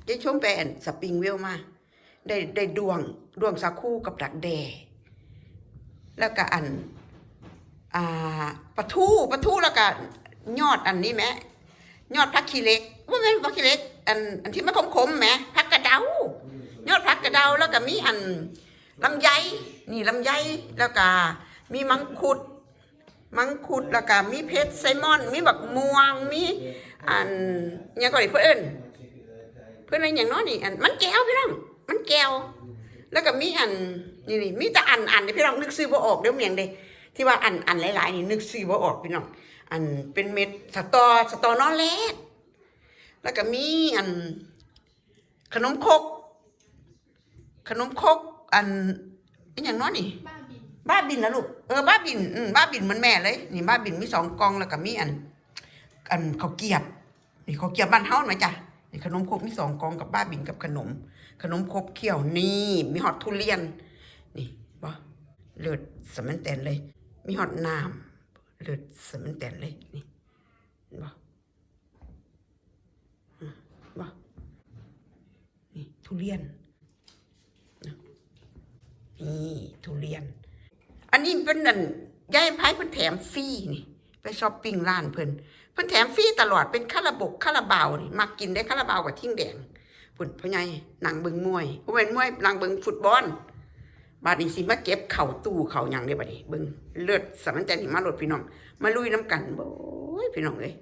ຍາຍຊົມໄປອັນ Springvale ມາ ໄດ້ ໄດ້ດ້ວງ ດ້ວງສາຄູກັບດັກແດ້ ແລ້ວກະອັນ ອ່າ ປາທູ ປາທູ ແລ້ວກະຍອດອັນນີ້ແມະ ຍອດຜັກຂີ້ເຫຼັກ ບໍ່ແມ່ນຜັກຂີ້ເຫຼັກ ອັນ ອັນທີ່ມັນຂົມໆແມະ ຜັກກະເດົາ ຍອດຜັກກະເດົາ ແລ້ວກະມີອັນ ລຳໄຍ ນີ້ລຳໄຍ ແລ້ວກະມີມັງຄຸດ ມັງຄຸດ ແລ້ວກະມີເຜັດໄຊມອນ ມີບັກມ່ວງ ມີອັນ ຫຍັງກໍນີ້ ເພິ່ນເອີ້ນ ເພິ່ນເອີ້ນຫຍັງເນາະນີ້ ອັນ ມັນແກ້ວ ພີ່ນ້ອງ ມັນແກ້ວ ແລ້ວກະມີອັນ ນີ້ໆ ມີແຕ່ອັນໆເດ້ພີ່ນ້ອງ ນຶກຊື່ບໍ່ອອກເດີ້ ມີຫຍັງເດ້ ທີ່ວ່າອັນໆຫຼາຍໆນີ້ ນຶກຊື່ບໍ່ອອກພີ່ນ້ອງ ອັນເປັນເມັດ ສະຕໍ ສະຕໍນໍແລດ ແລ້ວກະມີອັນ ຂະໜົມຄົກ ຂະໜົມຄົກ ອັນ ອີ່ຫຍັງເນາະນີ້ ບ້າບິນ ບ້າບິນນະລູກ ເອີ ບ້າບິນ ອືມ ບ້າບິນເໝືອນແມ່ເລີຍ ນີ້ບ້າບິນມີສອງກ່ອງ ແລ້ວກະມີອັນ ອັນເຂົ້າກຽບ ນີ້ເຂົ້າກຽບບ້ານເຮົານະຈ້ະ ນີ້ຂະໜົມຄົກມີສອງກ່ອງກັບບ້າບິນກັບຂະໜົມ ຂະໜົມຄົກຂ້ຽວ ນີ້ມີຮອດທຸລຽນ ນີ້ ບໍ່ ເລີດສະແມ່ນແຕນເລີຍ ມີຮອດນ້ຳ ເລີດສະແມ່ນແຕນເລີຍ ນີ້ ເຫັນບໍ່? ອືມ ບໍ່ ນີ້ທຸລຽນ ນີ້ທຸລຽນ ອັນນີ້ເປັນອັນ ຍາຍອຳໄພເພິ່ນແຖມຟຣີນີ້ ໄປຊັອບປິງຮ້ານເພິ່ນ ເພິ່ນແຖມຟຣີຕະຫຼອດ ເປັນຄາລາບົກຄາລາບາວນີ້ ມັກກິນເດ້ ຄາລາບາວກັບທິງແດງ ພຸ້ນ ພໍ່ໃຫຍ່ນັ່ງເບິ່ງມວຍ ບໍ່ແມ່ນມວຍ ນັ່ງເບິ່ງຟຸດບອນ ບາດນີ້ຊິມາເກັບເຂົ້າຕູ້ເຂົ້າຫຍັງເດ້ ບາດນີ້ເບິ່ງ ເລີດສະແມ່ນແຕນນີ້ ມາໂລດພີ່ນ້ອງ ມາລຸຍນຳກັນ ໂອ້ຍ ພີ່ນ້ອງເອີຍ.